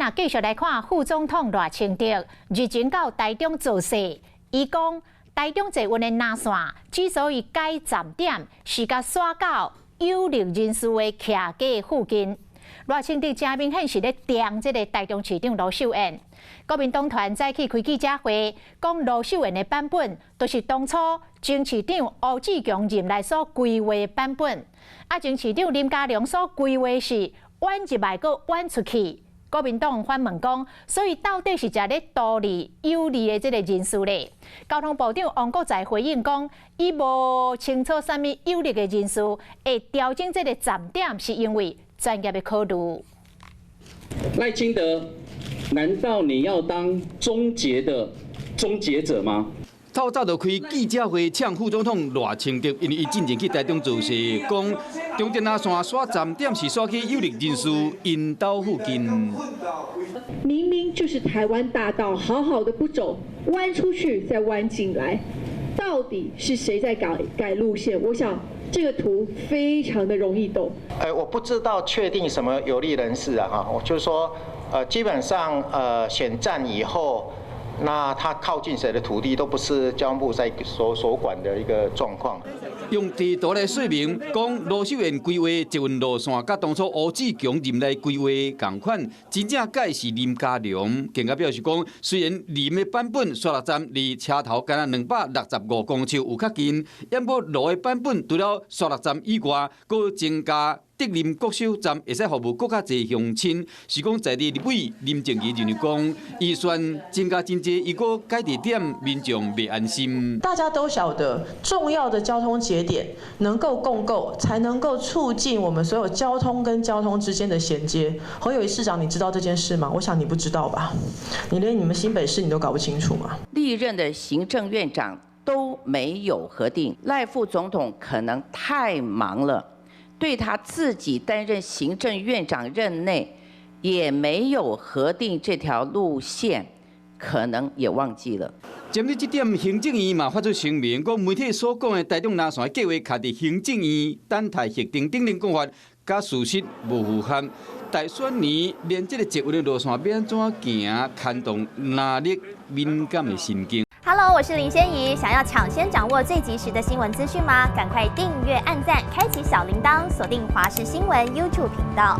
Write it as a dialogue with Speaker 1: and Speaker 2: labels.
Speaker 1: 咱繼續來看副總統賴清德日前到台中造勢，伊講台中捷運的藍線之所以改站點，是共徙到有力人士的徛家附近。賴清德誠明顯是咧刁這个台中市長盧秀燕。國民黨團早起開記者會，講盧秀燕的版本，就是當初前市長吳志強任內所規劃的版本。啊，前市長林佳龍所規劃是彎入來閣彎出去。國民黨反問講，所以到底是誠咧圖利有利的這个人士咧？交通部長王國材回應講，伊無清楚啥物有利的人士會調整這个站點，是因為專業的考慮。
Speaker 2: 賴清德，難道你要當終結的終結者嗎？
Speaker 3: 透早就開記者會，嗆副總統賴清德，因為伊進前去台中造勢，講中捷藍線徙站點是徙去有力人士𪜶兜附近。
Speaker 4: 明明就是台灣大道，好好的不走，彎出去再彎進來，到底是誰在改改路線？我想這個圖非常的容易懂。
Speaker 5: 哎，我不知道確定什麼有利人士啊，哈，我就是說，基本上，選戰以後，那他靠近誰的土地都不是交通部在所管的一個狀況。
Speaker 3: 用地圖來說明，講盧秀燕規劃捷運路線，佮當初吳志強任內規劃仝款，真正改是林佳龍。更加表示講，雖然林的版本徙落站離車頭敢若265公尺有較近，毋過盧的版本除了徙落站以外，閣增加竹林國小站會使服務閣較濟鄉親。是講在地立委林靜儀認為講，預算增加真濟，如果改地點，民眾袂安心。
Speaker 6: 大家都曉得，重要的交通節點能夠共構，才能夠促進我們所有交通跟交通之間的銜接。侯友宜市長，你知道這件事嗎？我想你不知道吧？你連你們新北市你都搞不清楚嗎？
Speaker 7: 歷任的行政院長都沒有核定，賴副總統可能太忙了，對他自己擔任行政院長任內，也沒有核定這條路線，可能也忘記了。
Speaker 3: 針對這點，行政院嘛發出聲明，講媒體所講的台中藍線計劃，卡佇行政院等待核定頂面講法，佮事實無符合。大選年連這个捷運的路線欲按怎行，牽動藍綠敏感的神經。
Speaker 8: Hello，我是林仙怡，想要搶先掌握最及時的新聞資訊嗎？趕快訂閱、按讚、開啟小鈴鐺，鎖定華視新聞 YouTube 頻道。